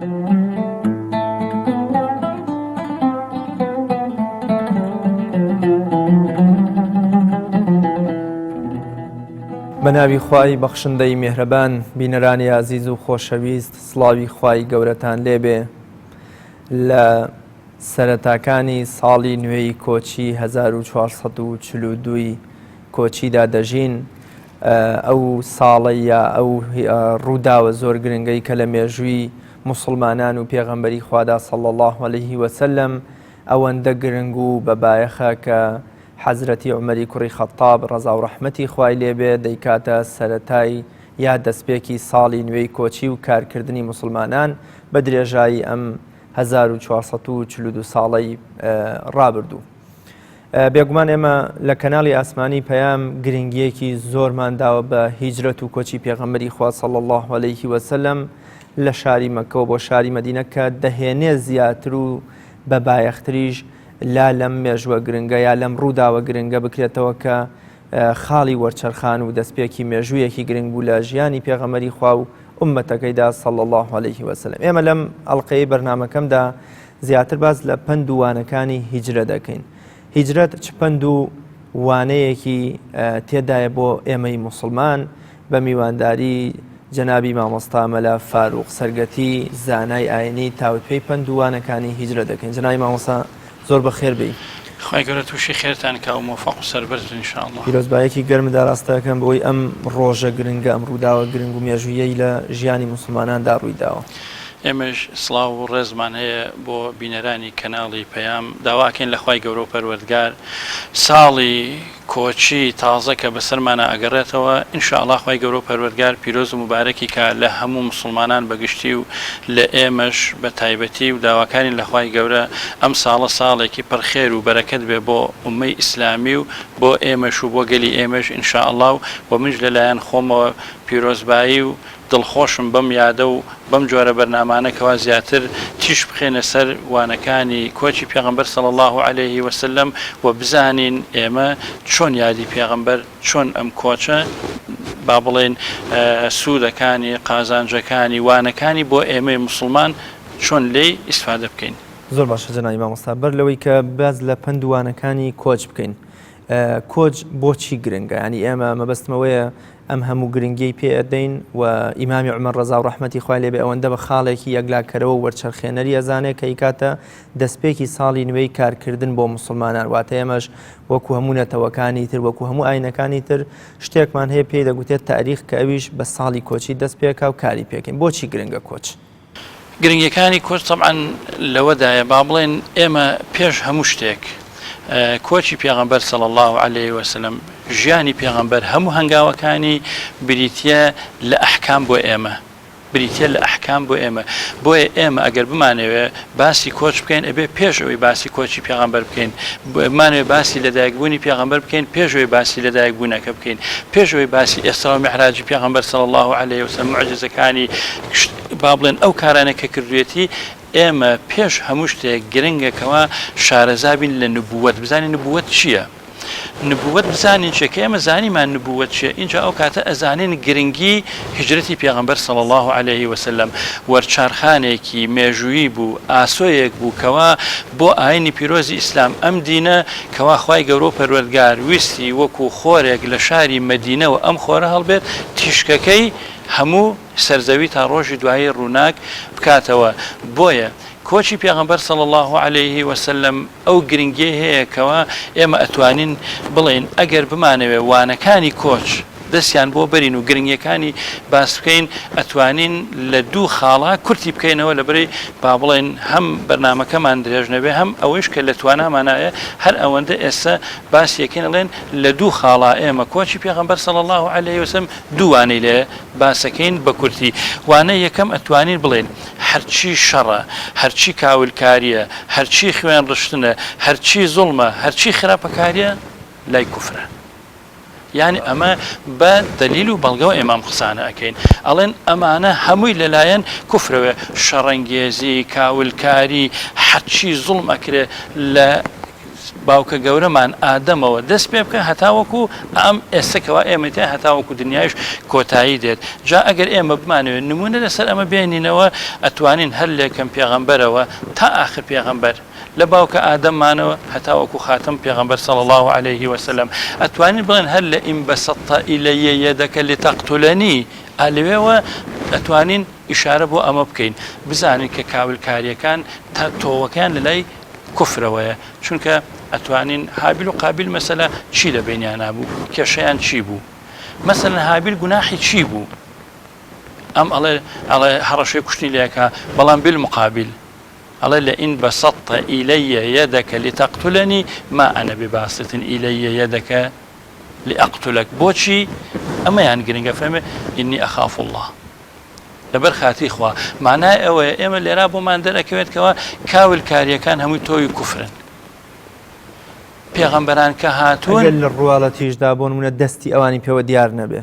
بە ناوی خوای بەخشندەی مێهرەبان بینەرانی ئازیز و خۆشەویست سڵاوی خوای گەورەتان لێبێ لە سەرەتاکانی ساڵی نوێی کۆچی 1442 ی کۆچیدا دەژین ئەو ساڵەی یا ئەو ڕووداوە زۆر گرنگەی کە لە مێژووی موسڵمانان و پێغەمبەری خوادا صلی اللە علیه وسلم ئەوەندە گرنگ و بە بایەخە کە حەزرەتی عومەری کوڕی خەتاب ڕەزا و ڕەحمەتی خوای لێ بێ دەیکاتە سەرەتای یا دەستپێکی ساڵی نوێی کۆچی و کارکردنی موسڵمانان بە درێژایی ئەم 1442 ساڵەی ڕابردوو. بێگومان ئێمە لە کەناڵی ئاسمانی پەیام گرنگیەکی زۆرمان داوە بە هیجرەت و کۆچی پێغەمبەری خوا صلی الله علیه وسلم لە شاری مەکەوە بۆ شاری مەدینە کە دەهێنێ زیاتر و بە بایەختریش لا لەم مێژوە گرنگە یا لەم ڕووداوە گرنگە بکرێتەوە کە خاڵی وەرچەرخان و دەستپێکی مێژوویەکی گرنگ بوو لە ژیانی پێغەمبەری خوا و ئومەتەکەیدا صلی الله علیه وسلم ئێمە لەم ئەڵلقەی بەرنمەکەمدا زیاتر باس لە پەند و وانەکانی هیجرە دەکەین. هیجرەت چ پەند و وانەیەکی تێدایە بۆ ئێمەی موسڵمان؟ بە میوانداری جەنابی مامۆستا مەلا فاروق سەرگەتی زانای ئاینی تاوتوێی پەند و وانەکانی هیجرە دەکەین. جەنابی مامۆستا زۆر بەخێر بێی. خوای گەورە توشی خێرتان کا و مۆفەق و سەربەرز بن ان شاء اللە. پیرۆزباییەکی گەرمت ئاراستە ئەکەم بۆی ئەم ڕۆژە گرنگە، ئەم ڕووداوە گرنگ و مێژووییەی لە ژیانی موسڵماناندا ڕوویداوە. ئێمەش سڵاو و ڕێزمان هەیە بۆ بینەرانی کەناڵی پەیام، داواکەین لە خوای گەورە و پەروەردگار ساڵی کۆچی تازە کە بەسەرمانا ئەگەڕێتەوە ان شاء اللە خوای گەورە و پەروەردگار پیرۆز و موبارەکی کا لە هەموو موسڵمانان بە گشتی و لە ئێمەش بە تایبەتی و داواکارین لە خوای گەورە ئەم ساڵە ساڵێکی پڕ خێر و بەرەکەت بێ بۆ ئوممەی ئیسلامی و بۆ ئێمەش و بۆ گەلی ئێمەش ان شاء اللە و منیش لە لایەن خۆمەوە پیرۆزبایی و دڵخۆشم بەم یادە و بەم جۆرە بەرنامانە کەوا زیاتر تیشک بخەینە سەر وانەکانی کۆچی پێغەمبەر صلی اللە علیه وسلم و بزانین ئێمە چۆن یادی پێغەمبەر چۆن ئەم کۆچە با بڵێین سوودەکانی قازانجەکانی وانەکانی بۆ ئێمەی موسڵمان چۆن لێی ئیسفادە بکەین. زۆر باشە جەنابی مامۆستا بەر لەوەی کە باس لە پەند و وانەکانی کۆچ بکەین کۆچ بۆچی گرنگە ینی ئێمە مەبەستمەوەیە ئەم هەموو گرنگیەی پێ ئەدەین و ئیمامی عومەر ڕەزا و ڕەحمەتی خوای لێبێ ئەوەندە بە خاڵێکی یەکلاکەرەوە و وەرچەرخێنەری ئەزانێ کە ئیکاتە دەستپێکی ساڵی نوێی کارکردن بۆ موسڵمانان واتە ئێمەش وەکو هەموو نەتەوەکانی تر وەکو هەموو ئاینەکانی تر شتێکمان هەیە پێی دەگوتێت تاریخ کە ئەویش بە ساڵی کۆچی دەست پێکا و کاری پێکەین بۆچی گرنگە کۆچ؟ گرنگیەکانی کۆچ تەبعەن لەوەدایە با بڵێن ئێمە پێش هەموو شتێک کۆچی پێغەمبەر صلی اللە علیه وسلم ژیانی پێغەمبەر هەموو هەنگاوەکانی بریتیە لە ئەحکام بۆ ئێمە بریتیە لە ئەحکام بۆ ئێمە بۆیە ئێمە ئەگەر بمانەوێ باسی کۆچ بکەین ئەبێ پێش ئەوەی باسی کۆچی پێغەمبەر بکەین بمانەوێ باسی لەدایکبوونی پێغەمبەر بکەین پێش ئەوەی باسی لەدایکبوونەکە بکەین پێش ئەوەی باسی ئیسرا و میعراجی پێغەمبەر صلی اللە علیه وسلم موعجیزەکانی با بڵێن ئەو کارانە کە کردوێتی ئێمە پێش هەموو شتێک گرنگە کەوا شارەزا بین لە نبووەت بزانین نبووەت چییە؟ نبووەت بزانین چیە کە ئێمە زانیمان نبووەت چیە ئینجا ئەو کاتە ئەزانین گرنگی هیجرەتی پێغەمبەر صلی اللە علیه وسلم وەرچارخانێکی مێژوویی بوو ئاسۆیەک بوو کەوا بۆ ئاینی پیرۆزی ئیسلام ئەم دینە کەوا خوای گەورە و پەروەردگار ویستی وەکو خۆرێک لە شاری مەدینەوە ئەم خۆرە هەڵبێت تیشکەکەی هەموو سەرزەوی تا ڕۆژی دوایی ڕووناک بکاتەوە بۆیە کۆچی پێغەمبەر صلی اللە علیه وسلم ئەو گرنگیەی هەیە کەوا ئێمە ئەتوانین بڵێین ئەگەر بمانەوێ وانەکانی کۆچ دەستیان بۆ بەرین و گرنگیەکانی باس بکەین ئەتوانین لە دوو خاڵا کورتی بکەینەوە لەبری با بڵێین هەم بەرنامەکەمان درێژ نەبێ هەم ئەوەیش کە لە توانامانایە هەر ئەوەندە ئێستا باسی یەکەین ئەڵێن لە دوو خاڵا ئێمە کۆچی پێغەمبەر صلی اللە علیه وسلم دوو وانەی لێ باسەکەین بە کورتی وانەی یەکەم ئەتوانین بڵێین هەرچی شەڕە، هەرچی کاولکارییە، هەرچی خوێن ڕشتنە، هەرچی زوڵمە، هەرچی خراپەکارییە لای کوفرە. یانی ئەمە بە دەلیل و بەڵگەوە ئێمە ئەم قسانە ئەکەین. ئەڵێن ئەمانە هەمووی لەلایەن کوفرەوەیە، شەڕەنگێزی، کاولکاری، هەرچی زوڵم ئەکرێ لە. باوکە گەورەمان ئادەمەوە دەست پێ بکە هەتاوەکو ئەم ئێستا کەوا ئێمە تیا هەتاوەکو دنیایش کۆتایی دێت. جا ئەگەر ئێمە بمانەوێت نموونە لەسەر ئەمە بێنینەوە ئەتوانین هەر لەیەکەم پێغەمبەرەوە تا ئاخر پێغەمبەر لە باوکە ئادەممانەوە هەتاوەکو خاتم پێغەمبەر صلی اللە علیه وسلم ئەتوانین بڵێن هەر لە ان بسطت الی یدک لتقتلنی ئا لەوێوە ئەتوانین ئیشارە بۆ ئەمە بکەین بزانین کە کاولکاریەکان تا تۆوەکەیان لەلای کوفرەوەیە چونکە ئەتوانین هابیل و قابیل مەسەلە چی لە بەینیانا بوو کێشەیان چی بوو مەسەلەن هابیل گوناحی چی بوو ئەم ئەڵێ ئەڵێ هەڕەشەی کوشتنی لێکا بەڵام بالمقابل ئەڵێ لئن بسطت الی یدک لتقتلنی ما انا بباسط الی یدک لأقتلک بۆچی ئەمەیان گرنگە فەرمێ انی اخاف اللە لەبەر خاتری خوا معنای ئەوەیە ئێمە لێرا بۆمان دەرەکەوێت کەوا کاولکاریەکان هەمووی تۆوی کوفرن پێغەمبەران کە هاتوون ئەگەر لە ڕواڵەتیشدا بۆ نمونە دەستی ئەوانی پێوە دیار نەبێ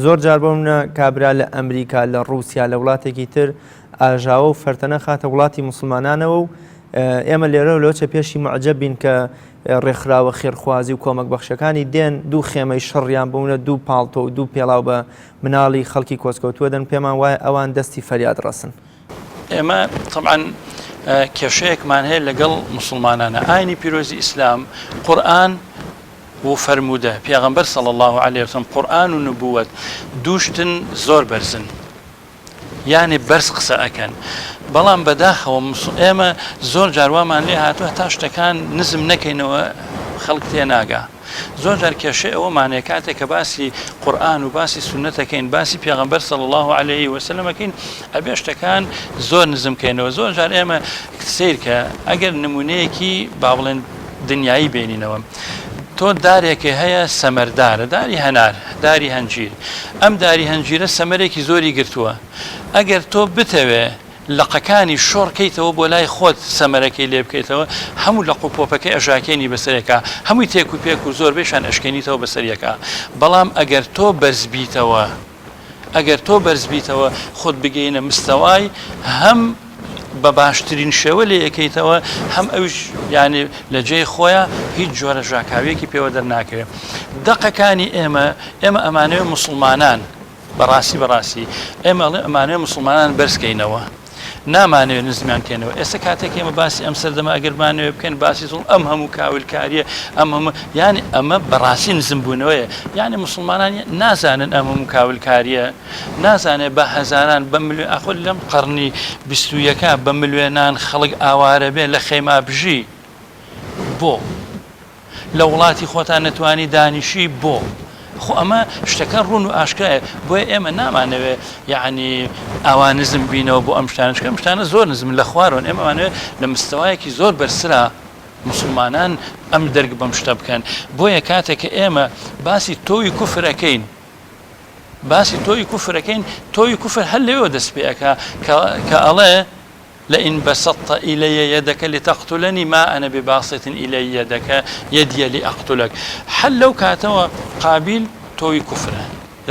زۆر جار بۆ منە کابرا لە ئەمریکا لە ڕووسیا لە وڵاتێکی تر ئاژاوە و فەرتەنە خاتە وڵاتی موسڵمانانەوە و ئێمە لێرە لەوچە پێشی معجب بین کە ڕێکخراوە خێرخوازی و کۆمەک بەخشەکانی دێن دوو خێمەی شەڕیان بوونە دوو پاڵتۆ و دوو پێڵاو بە مناڵی خەڵکی کۆچکەوتووە دەن پێمان وایە ئەوان دەستی فەریاد ڕەسن. ئێمە تەبعەن کێشەیەکمان هەیە لەگەڵ موسڵمانانە ئاینی پیرۆزی ئیسلام قورئان و فەرموودە پێغەمبەر صلی اللە علیە وسلم قورئان و نبوەت دوو شتن زۆر بەرزن یانێ بەرز قسە ئەکەن بەڵام بەداخەوە ئێمە زۆر جار وامان لێ هاتووە تا شتەکان نزم نەکەینەوە خەڵک تێناگا زۆر جار کێشەی ئەوەمان هەیە کاتێک کە باسی قورئان و باسی سوننەت ئەکەین باسی پێغەمبەر صلی اللە علیه وسلم ئەکەین ئەبێ شتەکان زۆر نزم کەینەوە زۆر جار ئێمە سەیرکە ئەگەر نمونەیەکی با بڵێن دنیایی بێنینەوە تۆ دارێکی هەیە سەمەردارە داری هەنار داری هەنجیر ئەم داری هەنجیرە سەمەرێکی زۆری گرتووە ئەگەر تۆ بتەوێ لقەکانی شۆڕ کەیتەوە بۆ لای خۆت سەمەرەکەی لێ بکەیتەوە هەموو لق و پۆپەکەی ئەژاکێنی بەسەر یەکا هەمووی تێک و پێک و زۆربەیشان ئەشکێنیتەوە بەسەر یەکا بەڵام ئەگەر تۆ بەرز بیتەوە ئەگەر تۆ بەرز بیتەوە خۆت بگەینە مستەوای هەم بە باشترین شێوە لێ ئەکەیتەوە هەم ئەویش یانی لە جێی خۆیان هیچ جۆرە ژاکاویەکی پێوە دەرناکەوێت دەقەکانی ئێمە ئێمە ئەمانەوێ موسڵمانان بەڕاستی بەڕاستی ئێمە ئەڵێ ئەمانەوێ موسڵمانان بەرز کەینەوە نامانەوێ نزمیان کەینەوە ئێستا کاتێک ئێمە باسی ئەم سەردەمە ئەگەر بمانەوێ بکەین باسی زوڵم ئەم هەموو کاولکاریە ئەم هەموو یانی ئەمە بەڕاستی نزم بوونەوەیە یانی موسڵمانان نازانن ئەم هەموو کاولکاریە نازانێ بە هەزاران بە ملیۆن ئاخۆ لەم قەڕنی 21 بە ملیۆنان خەڵک ئاوارە بێ لە خەیما بژی بۆ لە وڵاتی خۆتا نەتوانی دانیشی بۆ؟ خۆ ئەمە شتەکە ڕوون و ئاشکرایە بۆیە ئێمە نامانەوێ یەعنی ئاوا نزم بینەوە بۆ ئەم شتانە چونکە ئەم شتانە زۆر نزمن لە خوارەوەن ئێمە ئەمانەوێ لە مستەوایەکی زۆر بەرزترا موسڵمانان ئەم دەرک بەم شتە بکەن بۆیە کاتێک کە ئێمە باسی تۆوی کوفر ئەکەین باسی تۆوی کوفر ئەکەین تۆوی کوفر هەر لەوێوە دەست پێ ئەکا کە کە ئەڵێ لئن بسطت الی یدک لتقتلنی ما انا بباسط الی یدک یدی لأقتلک هەر لەو کاتەوە قابیل تۆوی کوفرە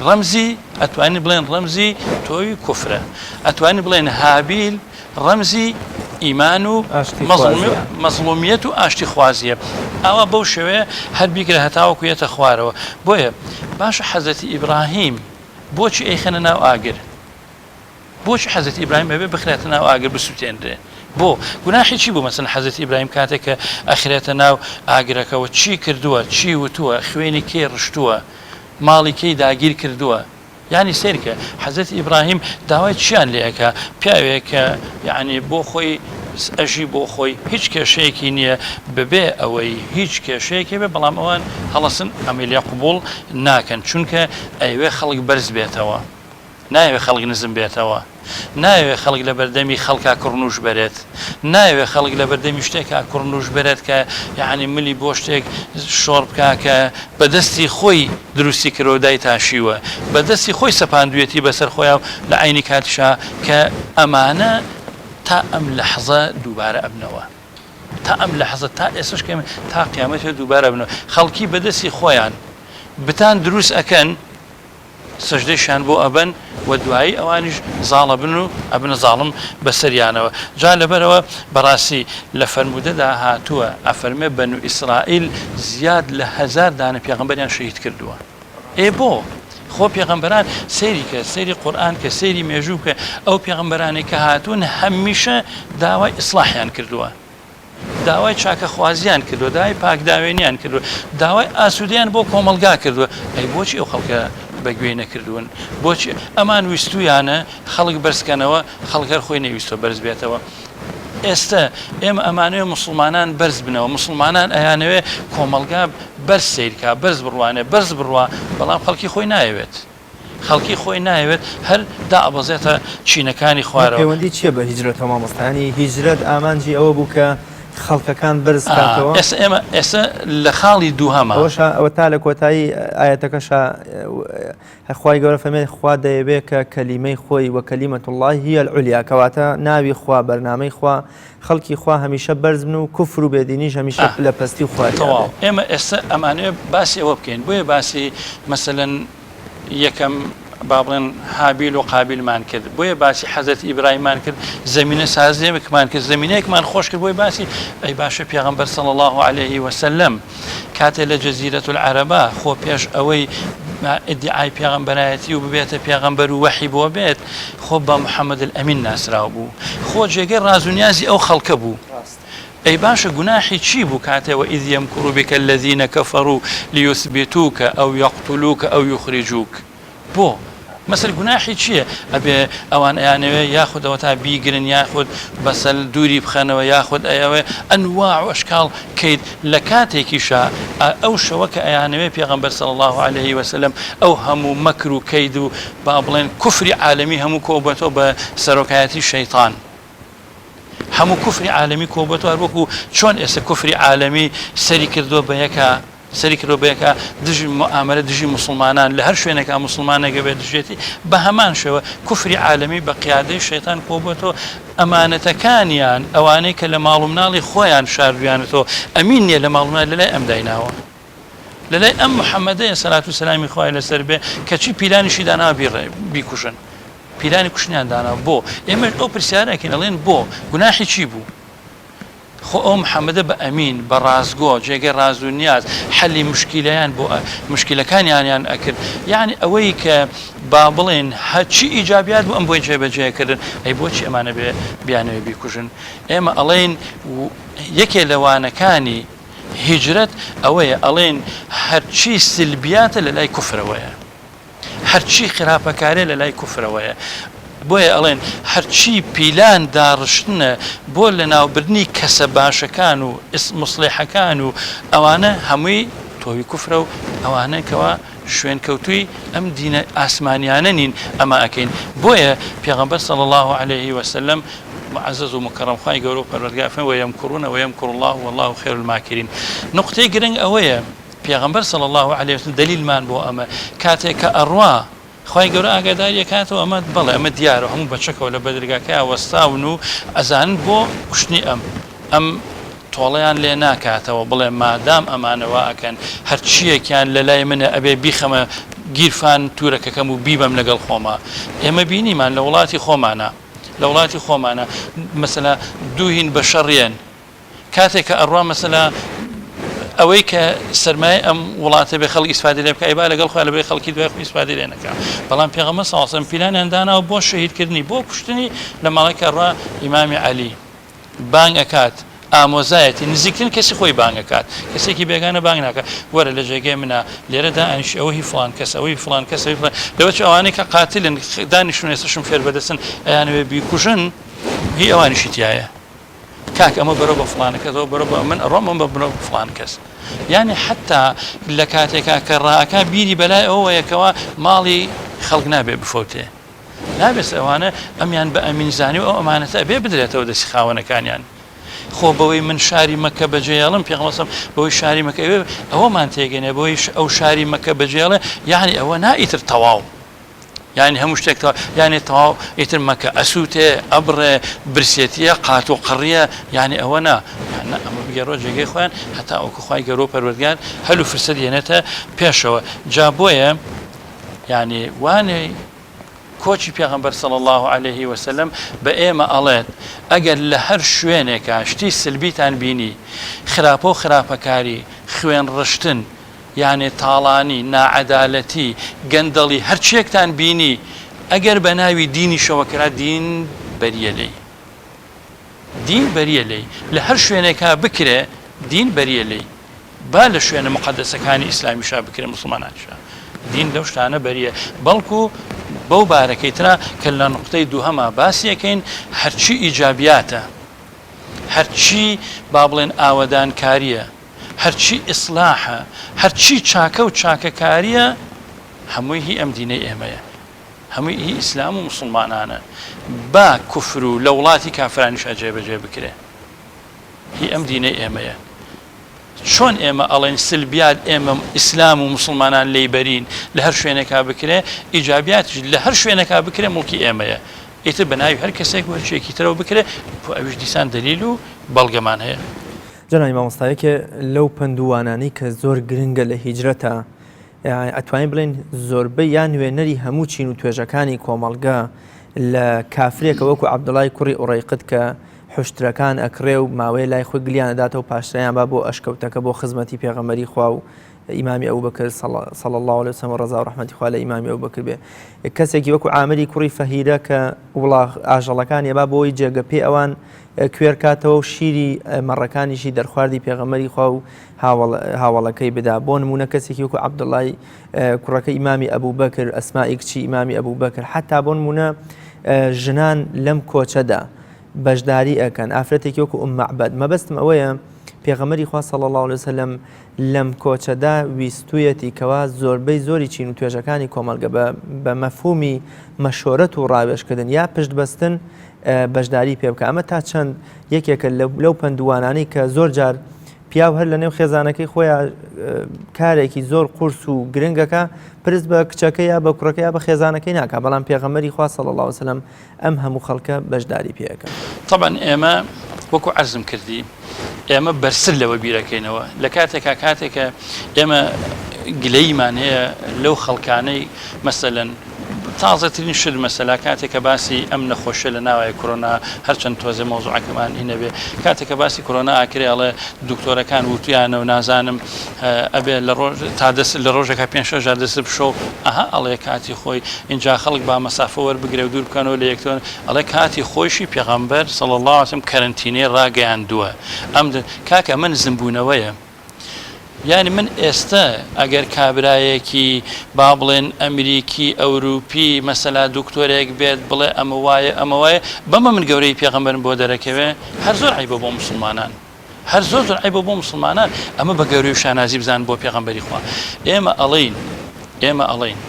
ڕەمزی ئەتوانین بڵێن ڕەمزی تۆوی کوفرە ئەتوانین بڵێن هابیل ڕەمزی ئیمان و مەزڵومیەت و ئاشتی خوازیە ئاوا بەو شێوەیە هەر بیگرە هەتاوەکو یەتە خوارەوە بۆیە باشە حەزرەتی ئیبراهیم بۆچی ئەیخەنە ناو ئاگر بۆچی حەزرەتی ئیبراهیم ئەبێ بخرێتە ناو ئاگر بسوتێنرێ بۆ؟ گوناحی چی بوو مەسەلەن حەزرەتی ئیبراهیم کاتێک کە ئەخرێتە ناو ئاگرەکەوە چی کردووە چی وتووە خوێنی کێی ڕشتووە ماڵی کێی داگیر کردووە یانی سەیرکە حەزرەتی ئیبراهیم داوای چیان لێ ئەکا پیاوێک کە یعنی بۆ خۆی ئەژی بۆ خۆی هیچ کێشەیەکی نییە بەبێ ئەوەی هیچ کێشەیەکی بێ بەڵام ئەوان هەڵەسن ئەمەی لێ قبوڵ ناکەن چونکە ئەیەوێ خەڵک بەرز بێتەوە نایەوێ خەڵک نزم بێتەوە. نایەوێ خەڵک لە بەردەمی خەڵکا کڕنووش بەرێت. نایەوێ خەڵک لە بەردەمی شتێکا کڕنووش بەرێت کە یەعنی ملی بۆ شتێک شۆڕ بکا کە بە دەستی خۆی دروستی کردوە و دایتاشیوە. بە دەستی خۆی سەپاندوویەتی بەسەر خۆیا و لە عەینی کاتیشا کە ئەمانە تا ئەم لەحزە دووبارە ئەبنەوە. تا ئەم لەحزە تا ئێستەش کە تا قیامەت هەیە دووبارە ئەبنەوە. خەڵکی بە دەستی خۆیان بتان دروست ئەکەن. سەجدەیشیان بۆ ئەبەن و دوایی ئەوانیش زاڵ ئەبن و ئەبنە زاڵم بەسەریانەوە. جا لەبەرئەوە بەڕاستی لە فەرموودەدا هاتووە ئەفەرموێ بەنو ئیسرائیل زیاد لە هەزار دانە پێغەمبەریان شەهید کردووە. ئێ بۆ؟ خۆ پێغەمبەران سەیری کە، سەیری قورئان کە، سەیری مێژوو بکە، ئەو پێغەمبەرانەی کە هاتوون هەمیشە داوای ئیسڵاحیان کردووە. داوای چاکەخوازیان کردووە، داوای پاکداوێنیان کردووە، داوای ئاسوودەیان بۆ کۆمەڵگا کردووە، ئەی بۆچی ئەو خەڵکە بە گوێی نەکردوون؟ بۆچی ئەمان ویستوویانە خەڵک بەرزکەنەوە، خەڵک هەر خۆی نەیویستووە بەرز بێتەوە؟ ئێستە ئێمە ئەمانەوێ موسڵمانان بەرز بنەوە، موسڵمانان ئەیانەوێ کۆمەڵگا بەرز سەیرکا، بەرز بڕوانێ، بەرز بڕوا، بەڵام خەڵکی خۆی نایەوێت. خەڵکی خۆی نایەوێت هەر دائەبەزێتە چینەکانی خوارەوە. پەیوەندی چیە بە هیجرەتەوە مامۆستا یانی هیجرەت ئامانجی ئەوە بوو کە خەڵکەکان بەرز کاتەوە؟ ئێستا ئێمە ئێستا لە خاڵی دووهەما. ئەوەشا ئەوە تا لە کۆتایی ئایەتەکەشا خوای گەورە فەرمێ خوا دەیەوێ کە کەلیمەی خۆی وە کەلیمەت اللە هی العلیا کەواتە ناوی خوا بەرنامەی خوا خەڵکی خوا هەمیشە بەرز بن و کوفر و بێدینیش هەمیشە لە پەستی و خواریا تەواو بێ. ئێمە ئێستا ئەمانەوێ باسی ئەوە بکەین بۆیە باسی مەسەلەن یەکەم با بڵێن هابیل و قابیلمان کرد بۆیە باسی حەزرەتی ئیبراهیممان کرد زەمینە سازیەکمان کرد زەمینەیەکمان خۆش کرد بۆی باسی ئەی باشە پێغەمبەر صلی الله علیه وسلم کاتێ لە جەزیرەت العەرەبا خۆ پێش ئەوەی ئیدعای پێغەمبەرایەتی و ببێتە پێغەمبەر و وەحی بۆ بێت خۆ بە محمد الامین ناسراو بوو خۆ جێگەی ڕاز و نیازی ئەو خەڵکە بوو ئەی باشە گوناحی چی بوو کاتێ وإذ یمکر بک الذین کفروا لیثبتوک او یقتلوک او یخرجوک بۆ؟ مەسەل گوناحی چیە ئەبێ ئەوان ئەیانەوێ یاخود ئەوەتا بیگرن یاخود بەسەل دووری بخەنەوە یاخود ئەیەوێ ئەنواع و ئەشکاڵ کەیت لە کاتێکیشا ئەو شەوە کە ئەیانەوێ پێغەمبەر صلی اللە علیه وسلم ئەو هەموو مەکر و کەید و با بڵێن کوفری عالەمی هەموو کۆبۆتەوە بە سەرۆکایەتی شەیتان هەموو کوفری عالەمی کۆبۆتەوە هەر وەکو چۆن ئێستا کوفری عالەمی سەری کردووە بە یەکا سەری کردوە بەیەکا دژی موئامەرە دژی موسڵمانان لە هەر شوێنێکا موسڵمانێک هەبێت دژیەتی بە هەمان شێوە کوفری عالەمی بە قیادەی شەیتان کۆبوەتەوە ئەمانەتەکانیان ئەوانەی کە لە ماڵ و مناڵی خۆیان شاردویانەتەوە ئەمین نیە لە ماڵ و مناڵی لەلای ئەم دایناوە لەلای ئەم محەمەدەیە سەلات و سەلامی خوای لەسەر بێ کەچی پیلانیشی داناوە بیکوژن پیلانی کوشتنیان داناوە بۆ ئێمەش ئەو پرسیارە ئەکەین ئەڵێن بۆ گوناحی چی بوو خۆ ئەو محمدە بە ئەمین، بە ڕاستگۆ، جێگەی ڕاز و نیاز، حەلی موشکیلەیان بۆ موشکیلەکانیانیان ئەکرد. یەعنی ئەوەی کە با بڵێین هەرچی ئیجابیات بوو ئەم بۆی جێبەجێ ئەکردن، ئەی بۆچی ئەمانە بێ بیانەوێ بیکوژن؟ ئێمە ئەڵێین یەکێ لە وانەکانی هیجرەت ئەوەیە ئەڵێین هەرچی سلبیاتە لە لای کوفرەوەیە. هەرچی خراپەکاریە لە لای کوفرەوەیە بۆیە ئەڵێن هەرچی پیلان داڕشتنە بۆ لەناوبردنی کەسە باشەکان و موسڵیحەکان و ئەوانە هەمووی تۆوی کوفرە و ئەوانەن کەوا شوێنکەوتووی ئەم دینە ئاسمانیانە نین ئەمە ئەکەین بۆیە پێغەمبەر صلی اللە علیه وسلم معزز و مکرم خوای گەورە و پەروەردگار فەرمووی ویمکرون ویمکر اللە واللە خیر الماکرین نوقتەی گرنگ ئەوەیە پێغەمبەر صلی اللە علیە وسلم دەلیلمان بۆ ئەمە کاتێک کە ئەڕوا خوای گەورە ئاگاداری ئەکاتەوە ئەمە بەڵێ ئەمە دیارە هەموو بە چەکەوە لە بەدرگاکەیا وەستاون و ئەزانن بۆ کوشتنی ئەم ئەم تۆڵەیان لێ ناکاتەوە بڵێ مادام ئەمانە وا ئەکەن هەرچیەکیان لە لای منە ئەبێ بیخەمە گیرفان تورەکەکەم و بیبەم لەگەڵ خۆما ئێمە بینیمان لە وڵاتی خۆمانە لە وڵاتی خۆمانە مەسەلا دووهین بە شەڕێن کاتێک کە ئەڕوا مەسەلا ئەوەی کە سەرمایە ئەم وڵاتە بێ خەڵک ئیسفادە لێ بکە ئەیبا لەگەڵ خۆیان لەبەری خەڵکی دوای خۆی ئیسفادە لێ نەکا بەڵام پێغەمبەر صلی الله علیه و سلم پیلانیان داناوە بۆ شەهیدکردنی بۆ کوشتنی لە ماڵی کە ئەڕوا ئیمامی عەلی بانگ ئەکات ئامۆزایەتی نزیکترین کەسی خۆی بانگ ئەکات کەسێکی بێگانە بانگ ناکات وەرە لە جێگەی منە لێرە دانیش ئەوە هی فڵان کەس ئەوەی فڵان کەس ئەوی فڵان لەوە چ ئەوانەی کە قاتلن دانیشتون ئێستا شمشێر بەدەستن ئەیانەوێ بیکوژن هی ئەوانیشی تایە کاک ئەمە بەرە بە فڵانە کەس ئەوە بەرە بە من ئەڕۆم ئەمە بەرە بە فڵان کەس یانی حتا لە کاتێکا کە ڕاکە بیری بەلای ئەوەیە کەوا ماڵی خەڵک نابێ بفەوتێ نابێت ئەوانە ئەمیان بە ئەمین زانی و ئەو ئەمانەتە ئەبێ بدرێتەوە دەستی خاوەنەکانیان خۆ بەوەی من شاری مەکە بەجێڵم پێغەمبەر بەوەی شاری مەکە ئەوێ ئەوەمان تێگەنێ بەوەی ئەو شاری مەکە بەجێڵێ یعنی ئەوە نا ئیتر تەواو یانی هەموو شتێک تەواو یانی تەواو ئیتر مەکە ئەسووتێ ئەبڕێ برسێتیە قات و قڕیە یانی ئەوە نا نا ئەمە بگێڕۆ جێگەی خۆیان هەتا ئەوکو خوای گەورە و پەروەردگار هەل و فرسەت یەنێتە پێشەوە جا بۆیە. یانی وانەی کۆچی پێغەمبەر صلی اللە علیه وسلم بە ئێمە ئەڵێت ئەگەر لە هەر شوێنێکا شتی سلبیتان بینی خراپە و خراپەکاری خوێن ڕشتن یانێ تاڵانی ناعەدالەتی گەندەڵی هەرچیەکتان بینی ئەگەر بە ناوی دینیشەوە کرا دین بەریە لێی دین بەریە لێی لە هەر شوێنێکا بکرێ دین بەریە لێی. با لە شوێنە موقەدەسەکانی ئیسلامیشا بکرێ موسڵمانانیشا دین لەو شتانە بەریە بەڵکو بەو بارەکەی ترا کە لە نوقتەی دووهەما باسی ئەکەین هەرچی ئیجابیاتە هەرچی با بڵێن ئاوەدانکاریە هەرچی ئیسلاحە هەرچی چاکە و چاکەکاریە هەمووی هی ئەم دینەی ئێمەیە هەمووی هی ئیسلام و موسڵمانانە با کوفر و لە وڵاتی کافرانیشا جێبەجێ بکرێ هی ئەم دینەی ئێمەیە. چۆن ئێمە ئەڵێین سلبیات ئێمە ئیسلام و موسڵمانان لێی بەرین لە هەر شوێنێکا بکرێ، ئیجابیاتیش لە هەر شوێنێکا بکرێ موڵکی ئێمەیە. ئیتر بە ناوی هەر کەسێک و هەرچییەکی ترەوە بکرێ بۆ ئەویش دیسان دەلیل و بەڵگەمان هەیە. جەنابی مامۆستا یەکێ لەو پەند و وانانەی کە زۆر گرنگە لە هیجرەتا ئەتوانین بڵێین زۆربەی یا نوێنەری هەموو چین و توێژەکانی کۆمەڵگە لە کافرێکە وەکو عەبدوڵای کوڕی ئوڕەیقت کە حوشترەکان ئەکڕێ و ماوەیە لای خۆی گلیان ئەداتەوە پاشتریان با بۆ ئەشکەوتەکە بۆ خزمەتی پێغەمبەری خوا و ئیمامی ئەبوبەکر صلی اللە علیه وسلم و ڕەزا و ڕەحمەتی خوا لە ئیمامی ئەبوبەکر بێ کەسێکی وەکو عامری کوڕی فەهیرە کە وڵاخ ئاژەڵەکان یەبا بۆی جێگە پێ ئەوان کوێر کاتەوە و شیری مەڕەکانیشی دەرخواردی پێغەمبەری خوا و هاوەڵەکەی بدا بۆ نمونە کەسێکی وەکو عەبدوڵای کوڕەکە ئیمامی ئەبوبەکر ئەسمائی کچی ئیمامی ئەبوبەکر حتا بۆ نمونە ژنان لەم کۆچەدا بەشداری ئەکەن ئافرەتێکی وەکو ئوم مەعبەد مەبەستم ئەوەیە پێغەمبەری خوا صلی اللە علیه وسلم لەم کۆچەدا ویستویەتی کەوا زۆربەی زۆری چین و توێژەکانی کۆمەڵگە بە بە مەفهومی مەشۆرەت و ڕاوێژکردن یا پشت بەستن بەشداری پێ بکە ئەمە تا چەند یەکێکە لەو پەندوانانەی کە زۆر جار پیاو هەر لە نێو خێزانەکەی خۆیان کارێکی زۆر قورس و گرنگەکە پرس بە کچەکە یا بە کوڕەکە یا بە خێزانەکەی ناکە بەڵام پێغەمبەری خوا صلی اللە علیه وسلم ئەم هەموو خەڵکە بەشداری پێ ئەکەن. تەبعەن ئێمە وەکو عەرزم کردی ئێمە بەرزتر لەوە بیرەکەینەوە لە کاتێکا کاتێکە ئێمە گلەییمان هەیە لەو خەڵکانەی مەسەلەن تازەترین شت مەسەلا کاتێک کە باسی ئەم نەخۆشیە لە ناوای کۆرۆنا هەرچەند تۆزێ مەوزوعەکەمان هی نەبێ کاتێک کە باسی کۆرۆنا ئاکرێ ئەڵێ دکتۆرەکان وتویانە و نازانم ئەبێ لە ڕۆژ تا دەست لە ڕۆژێکا پێنج شەش جار دەست بشۆ ئەها ئەڵێ کاتی خۆی ئینجا خەڵک با مەسافە وەربگرێ و دوور بکەنەوە لە یەکتر ئەڵێ کاتی خۆیشی پێغەمبەر صلی اللە علیه وسلم کەرەنتینەی ڕاگەیاندووە ئەم کاکە ئەمە نزمبوونەوەیە یانی من ئێستە ئەگەر کابرایەکی با بڵێن ئەمریکی ئەوروپی مەسەلا دکتۆرێک بێت بڵێ ئەمە وایە ئەمە وایە بەمە من گەورەی پێغەمبەرم بۆ دەرەکەوێ هەر زۆر عەیبە بۆ موسڵمانان. هەر زۆر زۆر عەیبە بۆ موسڵمانان ئەمە بە گەورەی و شانازی بزانن بۆ پێغەمبەری خوا ئێمە ئەڵێین ئێمە ئەڵێین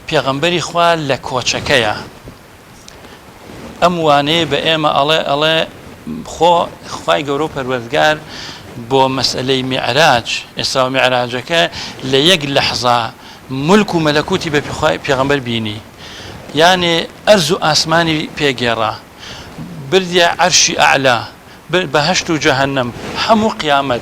پێغەمبەری خوا لە کۆچەکەیە ئەم وانەیە بە ئێمە ئەڵێ ئەڵێ خۆ خوای گەورە و پەروەردگار بۆ مەسئلەی میعراج ئێستا و میعراجەکە لە یەک لەحزا ملک و مەلەکوتی بە پێغەمبەر بینی یانێ ئەرز و ئاسمانی پێگێڕا بردیە عەرشی ئەعلا بەهەشت و جەهەنەم، هەموو قیامەت،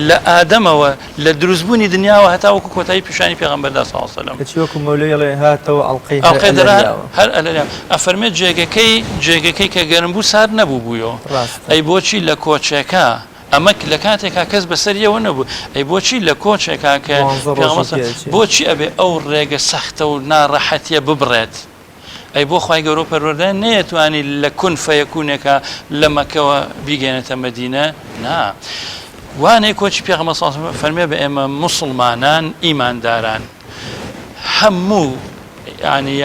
لە ئادەمەوە، لە دروست بوونی دنیاوە هەتا وەکو کۆتایی پیشانی پێغەمبەر دا صلی اللە علیە وسلم. کەچی وەکو مەولەوی ئەڵێ هاتەوە ئەڵقەی هەر ئەڵقەی دەرا ئەلەریاوە. هەر ئەلەریاوە. ئەفەرمێ جێگەکەی جێگەکەی کە گەرم بوو سارد نەبوو بوویەوە. ڕاستە. ئەی بۆچی لە کۆچێکا ئەمە لە کاتێکا کەس بەسەریەوە نەبوو ئەی بۆچی لە کۆچێکا کە دوانزە ڕۆژی پێغەمبەر صلی پێ ئەچێ. بۆچی ئەبێ ئەو ڕێگە سەختە و ناڕەحەتیە ببڕێت؟ ئەی بۆ خوای گەورەو پەروەردە نەیەتوانی لە کون فەیەکونێکا لە مەکەوە بیگەێنێتە مەدینە؟ نا وانەی کۆچی پێغەمبەر صلی اللە علیه و سلم فەرمێ بە ئێمە موسڵمانان ئیمانداران هەموو یعنی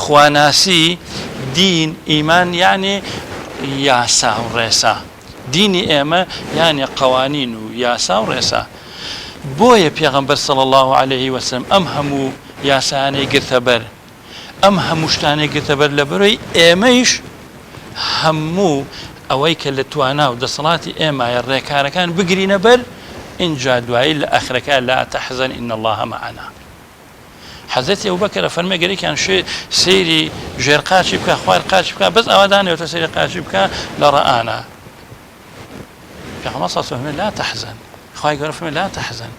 خواناسی دین ئیمان یعنی یاسا و ڕێسا دینی ئێمە یعنی قوانین و یاسا و ڕێسا بۆیە پێغەمبەر صلی اللە علیه وسلم ئەم هەموو یاسایانەی گرتە بەر ئەم هەموو شتانەی گرتە بەر لەبەرەی ئێمەیش هەموو ئەوەی کە لە توانا و دەسەڵاتی ئێمایە ڕێکارەکان بگرینە بەر ئینجا دوایی لە ئەخرەکە لا تحزن ان الله معنا حەزرەتی ئەبوبەکر ئەفەرمێ گەرێکیان شێ سەیری ژێر قاچی بکە خوار قاچی بکە بەس ئاوا دانێتە سەیری قاچی بکە لە ڕەئانا پێغەمبەر صلی الله علیه و سلم لا تحزن خوای گەورە فەرمێ لا تحزن.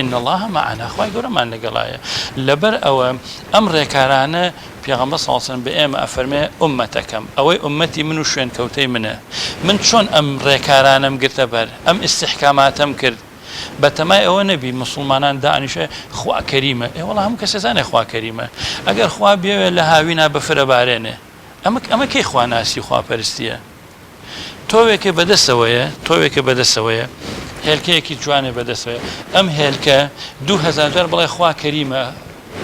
ان اللە معنا خوای گەورەمان لەگەڵایە لەبەر ئەوە ئەم ڕێکارانە پێغەمبەر صلی اللە علیە وسلم بە ئێمە ئەفەرمێ ئوممەتەکەم ئەوەی ئوممەتی من و شوێنکەوتەی منە من چۆن ئەم ڕێکارانەم گرتە بەر ئەم ئیستیحکاماتەم کرد بەتەمای ئەوە نەبی موسڵمانان دانیشێ خوا کەریمە ئێ وەڵا هەموو کەسێ زانێ خوا کەریمە ئەگەر خوا بێوێ لە هاوینا بەفر ئەبارێنێ ئەمە ئەمە کەی خواناسی و خواپەرستیە تۆوێکێ بەدەسەوەیە تۆوێکە بەدەسەوەیە هێلکەیەکی جوانێ بەدەسەوەیە ئەم هێلکە 2000 جار بڵێ خوا کەریمە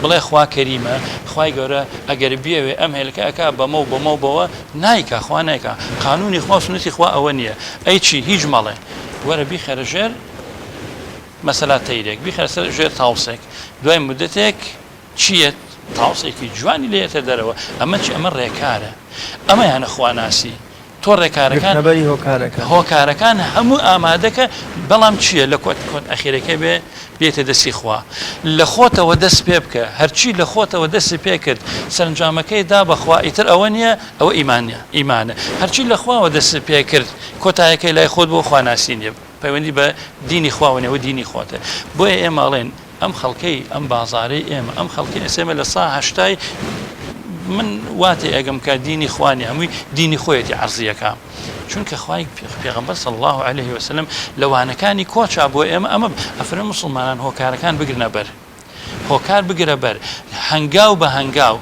بڵێ خوا کەریمە خوای گەورە ئەگەر بیەوێ ئەم هێلکە ئەکا بەمە و بەمە و بەوە نایکا خوا نایکا قانونی خوا و سوننەتی خوا ئەوە نییە ئەی چی هیچ مەڵێ وەرە بیخەرە ژێر مەسەلا تەیرێک بیخەرە سەر ژێر تاوسێک دوای مدەتێک چییە تاوسێکی جوانی لێتە دەرەوە ئەمە چی ئەمە ڕێکارە ئەمەیانە خواناسی تۆ ڕێکارەکان گرتنەبەری هۆکارەکان. هۆکارەکان هەموو ئامادەکە بەڵام چییە لە کۆت کۆت ئەخیرەکەی بێ بێتە دەستی خوا لە خۆتەوە دەست پێ بکە هەرچی لە خۆتەوە دەستی پێ کرد سەرنجامەکەی دا بە خوا ئیتر ئەوە نییە ئەوە ئیمان نییە ئیمانە هەرچی لە خواوە دەست پێ کرد کۆتایەکەی لای خۆت بۆ خواناسی نییە پەیوەندی بە دینی خواوە نیە ئەوە دینی خۆتە بۆیە ئێمە ئەڵێن ئەم خەڵکەی ئەم بازارەی ئێمە ئەم خەڵکی ئێسێمە لە سا هەشتای من وا تێئەگەم کە دینی خوا نیە هەمووی دینی خۆیەتی عەرزیەکە چونکە خوای پێغەمبەر صلی الله علیه وسلم لە وانەکانی کۆچا بۆ ئێمە ئەمە ئەفرە مسلمانان هۆکارەکان بگرنە بەر هۆکار بگرە بەر هەنگاو بە هەنگاو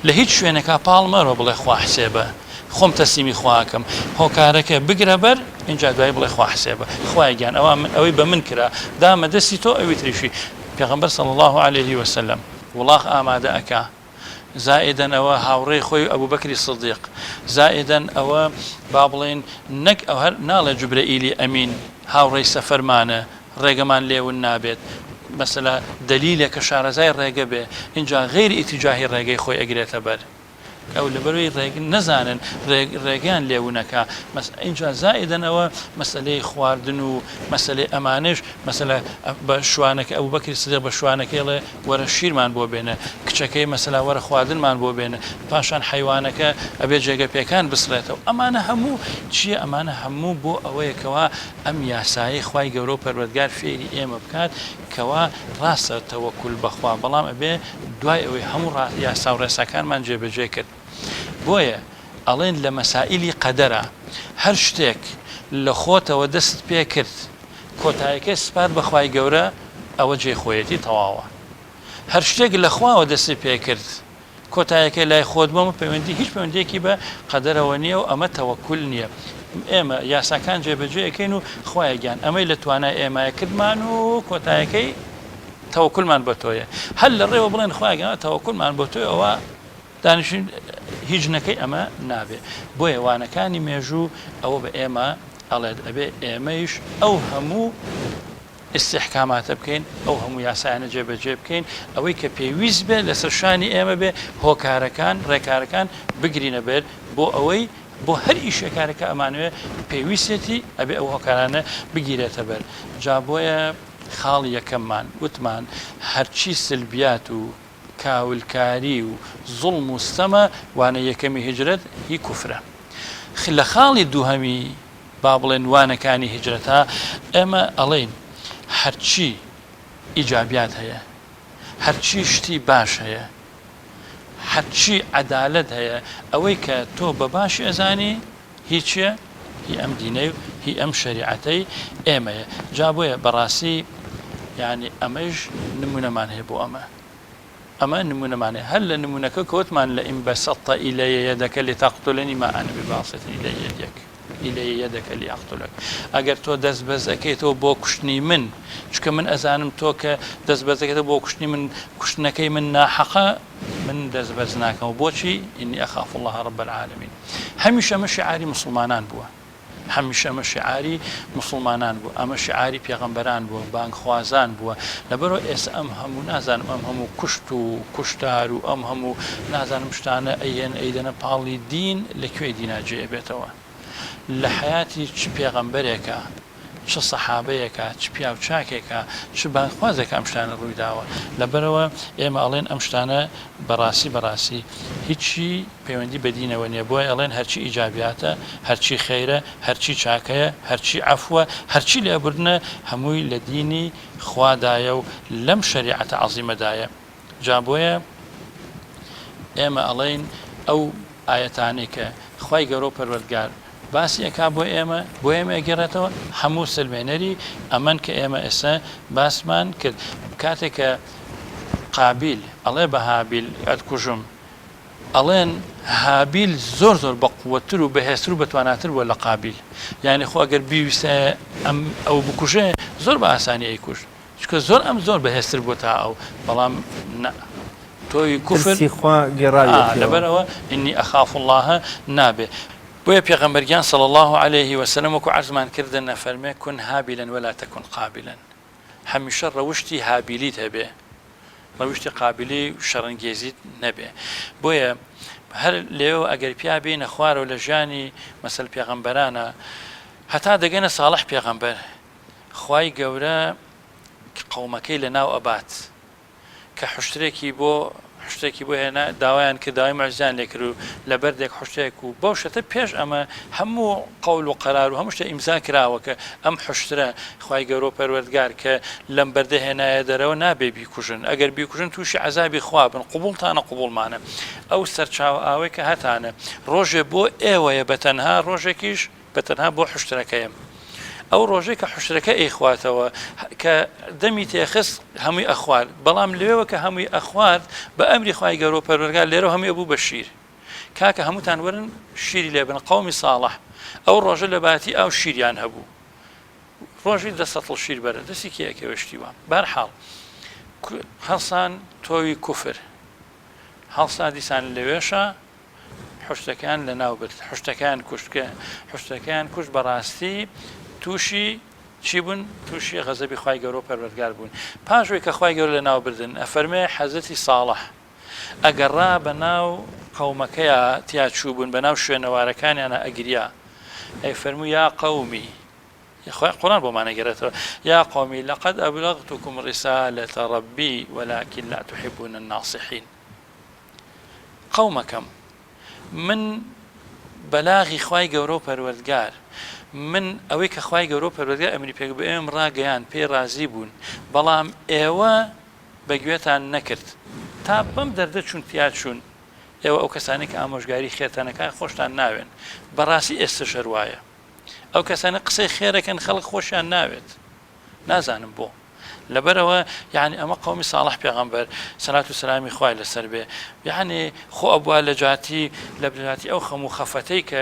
لە هیچ شوێنێکا پاڵ مەرۆ بڵێ خوا حسێبە خۆم تەسلیمی خوا ئەکەم هۆکارەکە بگرە بەر ئینجا دوایی بڵێ خوا حسێبە خوایە گیان ئەوە من ئەوەی بە من کرا دامە دەستی تۆ ئەوی تریشی پێغەمبەر صلی اللە علیه وسلم وڵاخ ئامادە ئەکا زائیدەن ئەوە هاوڕێی خۆی ئەبوبەکری صدیق زائیدەن ئەوە با بڵێین نەک ئەو هەر ناڵێ جوبرەئیلی ئەمین هاوڕێی سەفەرمانە ڕێگەمان لێ ون نابێت مەسەلا دەلیلێک کە شارەزای ڕێگە بێ ئینجا غەیری ئیتیجاهی ڕێگەی خۆی ئەگرێتە بەر ئەو لەبەرەوەی ڕێگ نەزانن ڕێگەیان لێ ونەکا مەس ئینجا زائیدەن ئەوە مەسەلەی خواردن و مەسەلەی ئەمانەش مەسەلە بە شوانەکە ئەبوبەکری سدیق بە شوانەکەی ئەڵێ وەرە شیرمان بۆ بێنە کچەکەی مەسەلا وەرە خواردنمان بۆ بێنە پاشان حەیوانەکە ئەبێ جێگە پێکان بسڕێتەوە ئەمانە هەموو چییە ئەمانە هەموو بۆ ئەوەیە کەوا ئەم یاسایەی خوای گەورەو پەروەردگار فێری ئێمە بکات کەوا ڕاستە تەوەکول بەخوا بەڵام ئەبێ دوای ئەوەی هەموو یاساو ڕێساکانمان جێبەجێ کرد بۆیە ئەڵێن لە مەسائیلی قەدەرا هەر شتێک لە خۆتەوە دەست پێ کرد کۆتایەکەی سپارد بە خوای گەورە ئەوە جێی خۆیەتی تەواوە هەر شتێک لە خواوە دەستی پێ کرد کۆتایەکەی لای خۆت بۆ ئەمە پەیوەندی هیچ پەیوەندیەکی بە قەدەرەوە نییە و ئەمە تەوەکول نییە ئێمە یاساکان جێبەجێ ئەکەین و خوایە گیان ئەمەی لە توانای ئێمایە کردمان و کۆتایەکەی تەوەکولمان بە تۆیە هەر لە ڕێوە بڵێن خوایە گیان تەوەکولمان بۆ تۆیە ئەوە دانیشین هیچ نەکەی ئەمە نابێ بۆیە وانەکانی مێژوو ئەوە بە ئێمە ئەڵێت ئەبێ ئێمەیش ئەو هەموو ئیستیحکاماتە بکەین، ئەو هەموو یاسایانە جێبەجێ بکەین، ئەوەی کە پێویست بێت لەسەر شانی ئێمە بێ، هۆکارەکان، ڕێکارەکان بگرینە بەر بۆ ئەوەی بۆ هەر ئیشێکارێک کە ئەمانەوێ پێویستێتی ئەبێ ئەو هۆکارانە بگیرێتە بەر. جا بۆیە خاڵی یەکەممان وتمان هەرچی سلبیات و کاولکاری و زوڵم و ستەمە وانەی یەکەمی هیجرەت هی کوفرە. لە خاڵی دووهەمی با بڵێن وانەکانی هیجرەتە ئێمە ئەڵێین هەرچی ئیجابیات هەیە هەرچی شتی باش هەیە هەرچی عەدالەت هەیە ئەوەی کە تۆ بە باشی ئەزانی هی چیە هی ئەم دینەی و هی ئەم شەریعەتەی ئێمەیە جا بۆیە بەڕاستی یانی ئەمەیش نمونەمان هەیە بۆ ئەمە ئەمە نمونەمان هەیە هەر لە نمونەکە کەوتمان لئن بسطت الی یدک لتقتلنی ما انا بباسط الی یدک الی یدک لاقتلک ئەگەر تۆ دەست بەرز ئەکەیتەوە بۆ کوشتنی من چونکە من ئەزانم تۆ کە دەست بەرز ئەکەیتەوە بۆ کوشتنی من کوشتنەکەی من ناحەقە من دەست بەرز ناکەمەوە بۆچی انی اخاف اللە رب العالمین هەمیشە ئەمە شیعاری موسڵمانان بووە هەمیشە ئەمە شیعاری موسڵمانان بووە، ئەمە شیعاری پێغەمبەران بووە، بانگخوازان بووە، لەبەرئەوە ئێستا ئەم هەموو نازانم ئەم هەموو کوشت و کوشتار و ئەم هەموو نازانم شتانە ئەیەن ئەیدەنە پاڵی دین لە کوێی دینا جێ ئەبێتەوە؟ لە حەیاتی چ پێغەمبەرێکا؟ چ سەحابەیەکە، چ پیاو چاکێکە، چ بانگخوازێکە ئەم شتانە ڕوویداوە. لەبەرئەوە ئێمە ئەڵێن ئەم شتانە بەڕاستی بەڕاستی هیچی پەیوەندی بە دینەوە نیە، بۆیە ئەڵێن هەرچی ئیجابیاتە، هەرچی خەیرە، هەرچی چاکەیە، هەرچی عەفوە، هەرچی لێبوردنە هەمووی لە دینی خوادایە و لەم شەریعەتە عەزیمەدایە. جا بۆیە ئێمە ئەڵێین ئەو ئایەتانەی کە خوای گەورە و پەروەردگار باسی ئەکا بۆ ئێمە بۆ ئێمە ئەگەڕێتەوە هەموو سەلمێنەری ئەمەن کە ئێمە ئێستا باسمان کرد کاتێک کە قابیل ئەڵێ بە هابیل ئەتکوژم ئەڵێن هابیل زۆر زۆر بە قوەتتر و بەهێزتر و بەتواناتر بووە لە قابیل یعنی خۆ ئەگەر بیویستە ئەم ئەو بکوژێ زۆر بە ئاسانی ئەیکوشت چونکە زۆر ئەم زۆر بەهێزتر بووە تا ئەو بەڵام نا تۆوی کوفر ترسی خوا گێڕاویەتیەوە. لەبەرئەوە انی اخاف اللە نابێ بۆیە پێغەمبەر گیان صلی اللە علیه وسلم وەکو عەرزمان کردن ئەفەرمێ کن هابیلا ولا تکن قابیلا هەمیشە ڕەوشتی هابیلیت هەبێ ڕەوشتی قابیلی و شەڕنگێزیت نەبێ بۆیە هەر لێوە ئەگەر پیا بێینە خوارەوە لە ژیانی مەسەل پێغەمبەرانە هەتا دەگەنە صاڵح پێغەمبەر خوای گەورە قەومەکەی لەناو ئەبات کە حوشترێکی بۆ حوشترێکی بۆ هێنا داوایان کرد داوای موعجیزەیان لێ کرد و لە بەردێک حوشترێک و بەو شتە پێش ئەمە هەموو قەول و قەرار و هەموو شتێ ئیمزا کراوە کە ئەم حوشترە خوای گەورە و پەروەردگار کە لەم بەردە هێنایە دەرەوە نابێ بیکوژن ئەگەر بیکوژن تووشی عەزابی خوا بن قبوڵتانە قبوڵمانە ئەو سەرچاوە ئاوەی کە هەتانە ڕۆژێ بۆ ئێوەیە بە تەنها ڕۆژێکیش بە تەنها بۆ حوشترەکەیە. ئەو ڕۆژەی کە حوشترەکە ئەیخواتەوە کە دەمی تێخست هەمووی ئەخوارد، بەڵام لەوێوە کە هەمووی ئەخوارد بە ئەمری خوای گەورە و پەروەردگار لێرەوە هەمووی ئەبوو بە شیر. کاکە هەمووتان وەرن شیری لێ بن قەومی ساڵح ئەو ڕۆژە لە باتی ئاو شیریان هەبوو. ڕۆژی دە سەتڵ شیر بەرە دەستی کێ ئەکەوێ شتی وا. بەهەرحاڵ هەڵسان تۆوی کوفر هەڵسا دیسان لەوێشا حوشتەکەیان لەناو برد حوشتەکەیان کوشت کە حوشتەکەیان کوشت بەڕاستی تووشی چی بوون تووشی غەزەبی خوای گەورە و پەروەردگار بوون پاش وەی کە خوای گەورە لەناو بردن ئەفەرمێ حەزرەتی ساڵح ئەگەڕا بە ناو قەومەکەیا تیا چوو بوون بە ناو شوێنەوارەکانیانە ئەگریا ئەی فەرموو یا قەومی خوای قورآن بۆمان ئەگەرێتەوە یا قومی لقد أبلغتكم رسالة ربي ولكن لا تحبون الناصحين قەومەکەم من بەلاغی خوای گەورە و پەروەردگار من ئەوەی کە خوای گەورە و پەروەردگار ئەمری پێ بە ئێوەم ڕاگەیاند پێی ڕازی بوون بەڵام ئێوە بە گوێتان نەکرد تا بەم دەردە چوون تیا چوون ئێوە ئەو کەسانەی کە ئامۆژگاری خێرتانەکان خۆشتان ناوێن بەڕاستی ئێستەش هەر وایە ئەو کەسانە قسەی خێرەکەن خەڵک خۆشیان ناوێت نازانم بۆ لەبەرئەوە یەعنی ئەمە قەومی ساڵح پێغەمبەر سەلات و سەلامی خوای لەسەر بێ یەعنی خۆ ئەبوا لە جاتی لە جاتی ئەو خەم و خەفەتەی کە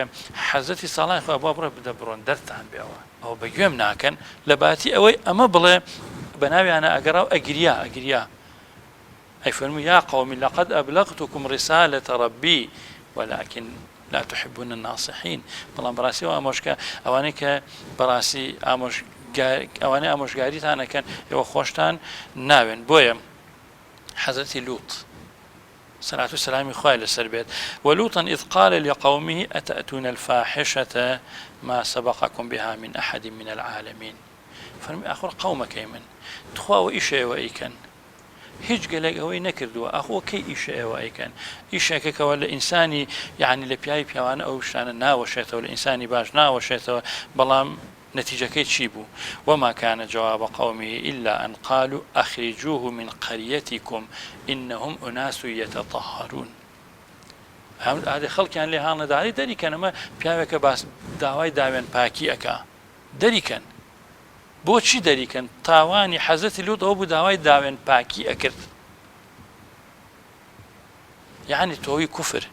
حەزرەتی ساڵح خۆ ئەبوا بڕێ بدە بڕۆن دەرتان بێەوە ئەوە بە گوێم ناکەن لە باتی ئەوەی ئەمە بڵێ بە ناویانە ئەگەڕا و ئەگریا ئەگریا ئەی فەرموو یا قوم لقد ابلغتكم رسالة ربي ولكن لا تحبون الناصحین بەڵام بەڕاستی ئەو ئامۆژگا ئەوانەی کە بەڕاستی ئامۆژگار ئەوانەی ئامۆژگاریتان ئەکەن ئێوە خۆشتان ناوێن بۆیە حەزرەتی لوط سەلات و سەلامی خوای لەسەر بێت ولوطا إذ قال لقومه أتأتون الفاحشة ما سبقكم بها من أحد من العالمين فەرمی ئاخر قەومەکەی من تخوا ئەوە ئیشە ئێوە ئەیکەن هیچ گەلێک ئەوەی نەکردووە ئاخۆ کەی ئیشە ئێوە ئەیکەن ئیشێکە کەوا لە ئینسانی یعنی لە پیاوی پیاوانە ئەو شتانە ناوەشێتەوە لە ئینسانی باش ناوەشێتەوە بەڵام نەتیجەکەی چی بوو وما كان جواب قومه إلا أن قالوا أخرجوه من قريتكم إنهم أناس يتطهرون هەم ئادێ خەڵکیان لێ هاڵ نەداری دەریکەن ئەمە پیاوێکە باس داوای داوێن پاکی ئەکا دەریکەن بۆچی دەریکەن؟ تاوانی حەزرەتی لوط ئەوە بوو داوای داوێن پاکی ئەکرد یەعنی تۆوی کوفر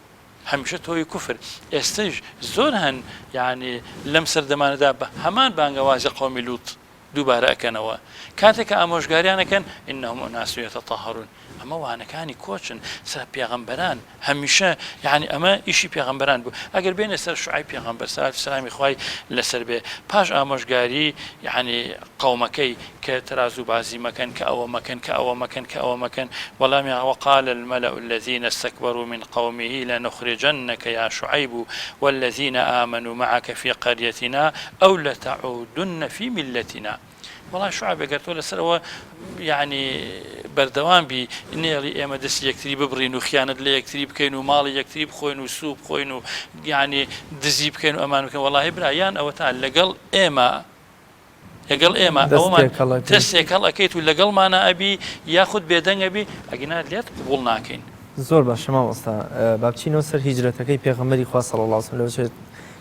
هەمیشە تۆوی کوفر ئێستەیش زۆر هەن یەعنی لەم سەردەمانەدا بە هەمان بانگەوازی قەومی لوط دووبارە ئەکەنەوە کاتێک کە ئامۆژگاریان ئەکەن انهم اناس یتطهرون. ئەمە وانەکانی کۆچن سەر پێغەمبەران هەمیشە یەعنی ئەمە ئیشی پێغەمبەران بوو ئەگەر بێنە سەر شوعەیب پێغەمبەر سەلات و سەلامی خوای لەسەر بێ پاش ئامۆژگاری یەعنی قەومەکەی کە تەرازوو بازی مەکەن کە ئەوە مەکەن کە ئەوە مەکەن کە ئەوە مەکەن وەڵامیان وقال الملأ الذین استکبروا من قومه لنخرجنک یا شعیب والذین آمنوا معک فی قریتنا او لتعودن فی ملتنا وەڵا شوعەب گەر تۆ لەسەر ئەوە یعنی بەردەوام بی نێڵی ئێمە دەستی یەکتری ببڕین و خیانەت لە یەکتری بکەین و ماڵی یەکتری بخۆین و سوو بخۆین و یعنی دزی بکەین و ئەمان بکەین وەڵاهی برا یان ئەوەتا لەگەڵ ئێمە لەگەڵ ئێمە ئەوەمان دەست تێکەڵ ئەکەیت و لەگەڵمانە ئەبی یاخود بێدەنگ ئەبی ئەگینا لێت قبوڵ ناکەین. زۆر باشە مامۆستا با بچینەوە سەر هیجرەتەکەی پێغەمبەری خوا صلی اللە علیە وسلم لەوەچێت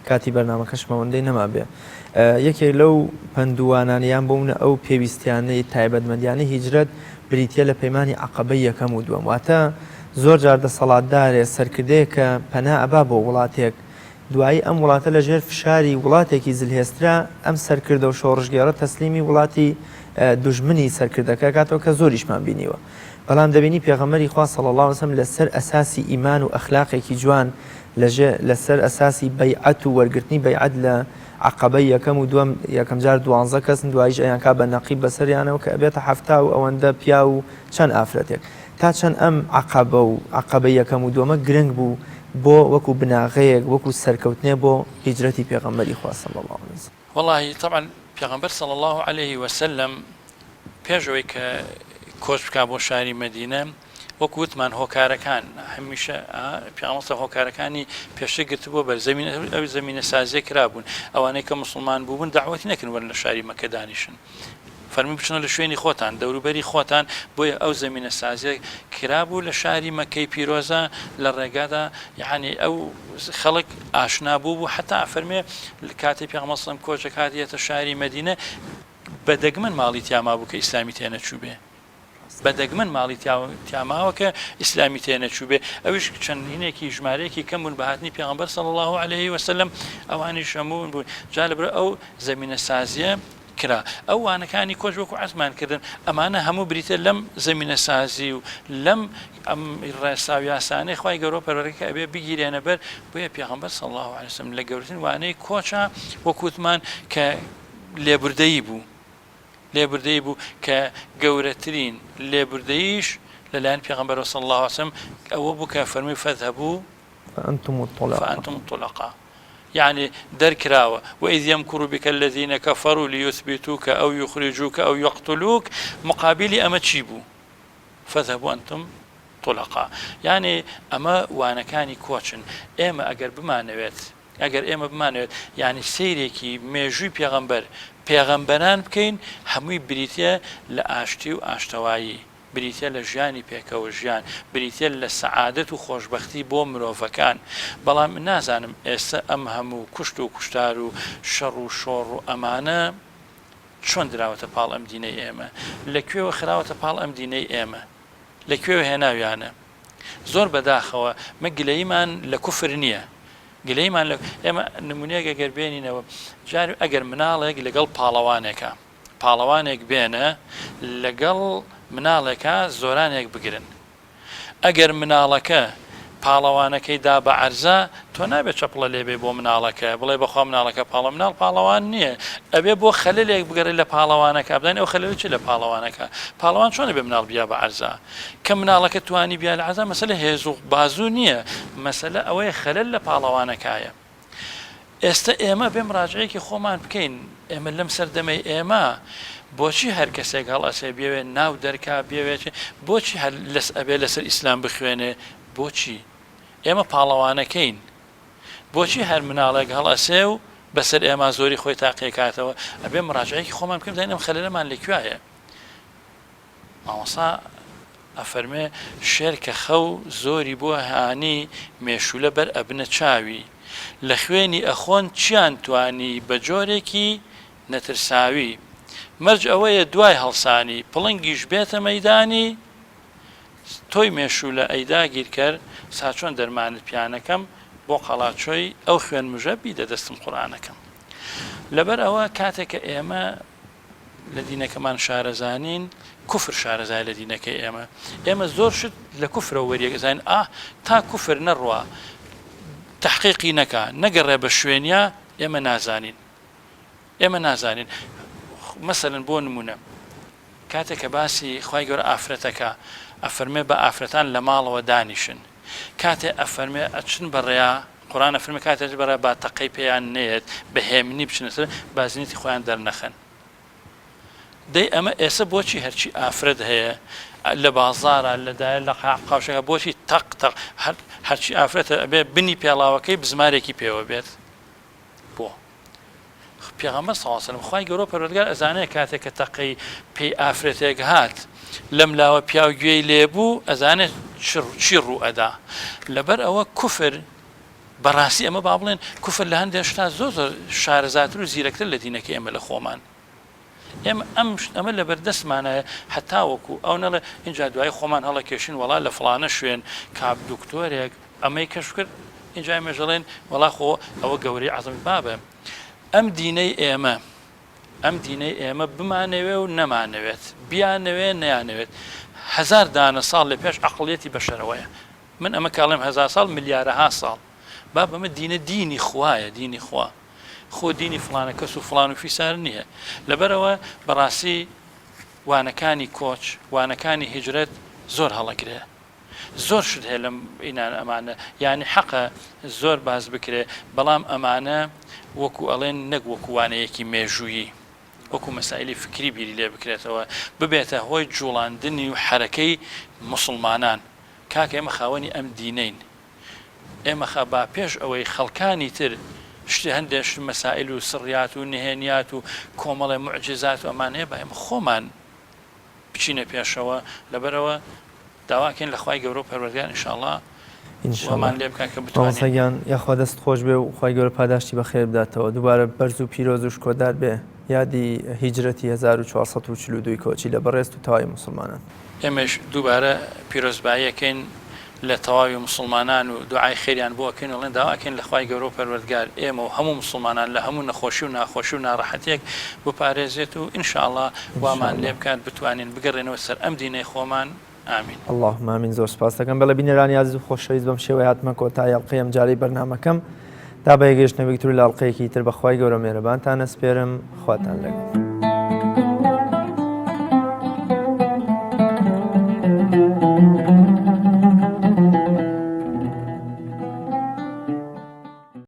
کاتی بەرنامەکەشم ئەوەندەی نەمابێ یەکێک لەو پەند و وانانە یان بۆ منە ئەو پێویستیانەی تایبەتمەندیانەی هیجرەت بریتیە لە پەیمانی عەقەبەی یەکەم و دووەم واتە زۆر جار دەسەڵاتدارێ سەرکردەیەک کە پەنا ئەبا بۆ وڵاتێک دوایی ئەم وڵاتە لە ژێر فشاری وڵاتێکی زلهێزترا ئەم سەرکردە و شۆڕشگێڕە تەسلیمی وڵاتی دوژمنی سەرکردەکە ئەکاتەوە کە زۆریشمان بینیوە بەڵام دەبینی پێغەمبەری خوا صلی اللە علیە وسلم لەسەر ئەساسی ئیمان و ئەخلاقێکی جوان لەژێ لەسەر ئەساسی بەیعەت و وەرگرتنی بەیعەت لە عەقەبەی یەکەم و دووەم یەکەم جار دوانزە کەسن دواییش ئەیانکا بە نەقیب بەسەریانەوە کە ئەبێتە حەفتا و ئەوەندە پیاو و چەند ئافرەتێک تا چەند ئەم عەقەبە و عەقەبەی یەکەم و دووەمە گرنگ بوو بۆ وەکو بناغەیەک وەکو سەرکەوتنێ بۆ هیجرەتی پێغەمبەری خوا صلی اللە علیە وسلم. وەڵاهی تەبعەن پێغەمبەر صلی اللە علیه وسلم پێش ئەوەی کە کۆچ بکا بۆ شاری مەدینە وەکو وتمان هۆکارەکان هەمیشە پێغەمبەر صلی هۆکارەکانی پێشتر گرتبووە بەر زەمینە ئەو زەمینە سازیە کرابوون ئەوانەی کە موسڵمان بووبوون دەعوەتی نەکردن وەرن لە شاری مەکە دانیشن فەرمووی بچنە لە شوێنی خۆتان، دەوروبەری خۆتان، بۆیە ئەو زەمینە سازیە کرابوو لە شاری مەککەی پیرۆزا لە ڕێگادا یەعنی ئەو خەڵک ئاشنا بوو بوو حەتا ئەفەرموێ کاتێ پێغەمبەر صلی اللە علیە و سلم کۆچ ئەکات یەتە شاری مەدینە بە دەگمەن ماڵی تیا مابوو کە ئیسلامی تێ نەچووبێ بە دەگمەن ماڵی تیا ماوە کە ئیسلامی تێ نەچووبێ ئەویش چەند هینێکی ژمارەیەکی کەم بوون بە هاتنی پێغەمبەر صلی اللە علیه وسلم ئەوانیش هەموو بوون جا لەبەر ئەو زەمینە سازیە کرا. ئەو وانەکانی کۆچ وەکو عەرزمان کردن ئەمانە هەموو بریتیە لەم زەمینەسازی و لەم ئەم ڕێسا و یاسانەی خوای گەورە و پەروەردگار کە ئەبێ بگیرێنە بەر بۆیە پێغەمبەر صلی اللە علیە وسلم لە گەورەترین وانەی کۆچا وەکو وتمان کە لێبوردەیی بوو لێبوردەیی بوو کە گەورەترین لێبوردەییش لەلایەن پێغەمبەرەوە صلی اللە علیە وسلم ئەوە بوو کە فەرمووی فاذهبوا فأنتم الطلقاء فأنتم الطلقاء یەعنی دەرکراوە، وإذ یمکر بک الذین کفروا لیثبتوک أو یخرجوک أو یقتلوک، مقابیلی ئەمە چی بوو؟ فاذهبوا أنتم الطلقاء، یەعنی ئەمە وانەکانی کۆچن، ئێمە ئەگەر بمانەوێت ئەگەر ئێمە بمانەوێت یەعنی سەیرێکی مێژووی پێغەمبەر پێغەمبەران بکەین هەمووی بریتیە لە ئاشتی و ئاشتەوایی، بریتیە لە ژیانی پێکەوە ژیان، بریتیە لە سەعادەت و خۆشبەختی بۆ مرۆڤەکان، بەڵام نازانم ئێستە ئەم هەموو کوشت و کوشتار و شەڕ و شۆڕ و ئەمانە چۆن دراوەتە پاڵ ئەم دینەی ئێمە؟ لە کوێوە خراوەتە پاڵ ئەم دینەی ئێمە؟ لە کوێوە هێناویانە؟ زۆر بەداخەوە مە گلەییمان لە کوفر نییە، گلەییمان لە ئێمە نمونەیەک ئەگەر بێنینەوە جار ئەگەر مناڵێک لەگەڵ پاڵەوانێکە، پاڵەوانێک بێنە لەگەڵ مناڵێکا زۆرانێک بگرن ئەگەر مناڵەکە پاڵەوانەکەی دا بە عەرزا تۆ نابێ چەپڵە لێبێ بۆ مناڵەکە بڵێ بەخوا مناڵەکە پاڵە مناڵ پاڵەوان نییە ئەبێ بۆ خەلەلێک بگەڕێ لە پاڵەوانەکە بزانین ئەو خەلەلە چی لە پاڵەوانەکە پاڵەوان چۆن ئەبێ مناڵ بیا بە عەرزا کە مناڵەکە توانی بیا لە عەرزا مەسەلە هێز و بازوو نییە مەسەلە ئەوەیە خەلەل لە پاڵەوانەکایە. ئێستە ئێمە بێ مراجعەیەکی خۆمان بکەین، ئێمە لەم سەردەمەی ئێمە بۆچی هەر کەسێک هەڵئەچێ بیەوێ ناو دەرکا بیەوێ بۆچی هەر لەس ئەبێ لەسەر ئیسلام بخوێنێ بۆچی؟ ئێمە پاڵەوانەکەین بۆچی هەر مناڵێک هەڵئەسێ و بەسەر ئێمە زۆری خۆی تاقیەکاتەوە ئەبێ مراجعەیەکی خۆمان بکەین بزانین ئەم خەلەلەمان لە کوێیە؟ مامۆستا ئەفەرموێ شێر کە خەو زۆری بۆ هانی مێشوولە بەر ئەبنە چاوی لە خوێنی ئەخۆن چیان توانی بە جۆرێکی نەترساوی مەرج ئەوەیە دوای هەڵسانی پڵنگیش بێتە مەیدانی تۆی مێشوولە ئەی داگیرکەر سا چۆن دەرمانت پیانەکەم بۆ قەڵاچۆی ئەو خوێن مژە بیدە دەستم قورئانەکەم لەبەر ئەوە کاتێک کە ئێمە. لە دینەکەمان شارەزانین کوفر شارەزای لە دینەکەی ئێمە ئێمە زۆر شت لە کوفرەوە وەریەگەزانین ئا تا کوفر نەڕوا تەحقیقی نەکا نەگەڕێ بە شوێنیا ئێمە نازانین ئێمە نازانین مەسەلەن بۆ نمونە کاتێک کە باسی خوای گەورە ئافرەتەکە ئەفەرمێ بە ئافرەتان لە ماڵەوە دانیشن کاتێ ئەفەرمێ ئەچن بە ڕێیا قورئان ئەفەرمێ کاتێ ئەچن بە ڕێیا با تەقەی پێیان نەیەت بە هێمنی بچنە سەر با زینەتی خۆیان دەرنەخەن دەی ئەمە ئێسە بۆچی هەرچی ئافرەت هەیە لە بازارە لە دایە لە قاوشەکە بۆچی تەق تەق هەرچی ئافرەتە ئەبێ بنی پێڵاوەکەی بزمارێکی پێوە بێت بۆ پێغەمبەر صلی اللە علیە وسلم خوای گەورە پەروەردگار ئەزانێ کاتێک کە تەقەی پێی ئافرەتێک هات لەم لاوە پیاو گوێی لێبوو ئەزانێت چی ڕوو ئەدا لەبەر ئەوە کوفر بەڕاستی ئەمە با بڵێن کوفر لە هەندێک شتا زۆر زۆر شارەزاتر و زیرەکتر لە دینەکە ئێمە لە خۆمان ئێمە ئەم ئەمە لەبەردەستمانایە هەتاوەکو ئەو نەڵێ اینجا دوای خۆمان هەڵەکێشین وەڵا لە فڵانە شوێن کاک دکتۆرێک ئەمەی کەشف کرد ئینجا ئێمەش دەڵێن وەڵا خۆ ئەوە گەورەی عەزەمەت بابە ئەم دینەی ئێمە ئەم دینەی ئێمە بمانەوێ و نەمانەوێت بیانەوێ نەیانەوێت هەزار دانە ساڵ لە پێش عەقڵیەتی بەشەرەوەیە من ئەمە کاڵێم هەزار ساڵ ملیارەها ساڵ بابە ئەمە دینە دینی خوایە دینی خوا خۆ دینی فڵانە کەس و فڵان و فیسار نییە لەبەرەوە بەڕاستی وانەکانی کۆچ وانەکانی هیجرەت زۆر هەڵەگرێ زۆر شت هەیە لەم ئینان ئەمانە یانی حەقە زۆر باس بکرێ بەڵام ئەمانە وەکو ئەڵێن نەک وەکو وانەیەکی مێژوویی وەکو مەسایلی فکری بیری لێ بکرێتەوە ببێتە هۆی جوڵاندنی و حەرەکەی موسڵمانان کاکە ئێمە خاوەنی ئەم دینەین ئێمە خە با پێش ئەوەی خەڵکانی تر شتی هەندێ شت مەسایل و سڕیات و نهێنیات و کۆمەڵێ موعجیزات و ئەمان هەیە با ئێمە خۆمان بچینە پێشەوە لەبەرئەوە داوا ئەکەین لە خوای گەورە و پەروەردگار ان شاء اللە ان شاء وامان اللە لێ بکات کە مامۆستا بتوانین. گیان یاخوا دەست خۆش بێ و خوای گەورە پاداشتی بەخێر بداتەوە دووبارە بەرز و پیرۆز و شکۆدار بێ یادی هیجرەتی 1442 ی کۆچی لە بەڕێزت و تەواوی موسڵمانان. ئێمەش دووبارە پیرۆزبایی ئەکەین لە تەواوی موسڵمانان و دوعای خێریان بۆ ئەکەین و ئەڵێن داوا ئەکەین لە خوای گەورە و پەروەردگار ئێمە و هەموو موسڵمانان لە هەموو نەخۆشی و ناخۆشی و ناڕەحەتیەک بپارێزێت و ان شاء اللە ان شاء وامان لێ اللە. بکات بتوانین بگەڕێنەوە سەر ئەم دینەی خۆمان آمین. اللهم آمین زۆر سوپاست دەکەم بەڵێ بینەرانی ئازیز و خۆشەویست بەم شێوەیە هاتمە کۆتایی ئەڵقەی ئەمجارەی بەرنامەکەم تا بە یەکگەیشتنەوەیەکی تر و لە ئەڵقەیەکی تر بە خوای گەورە مێرەبانتان ئەسپێرم خواتان لەگەڵ.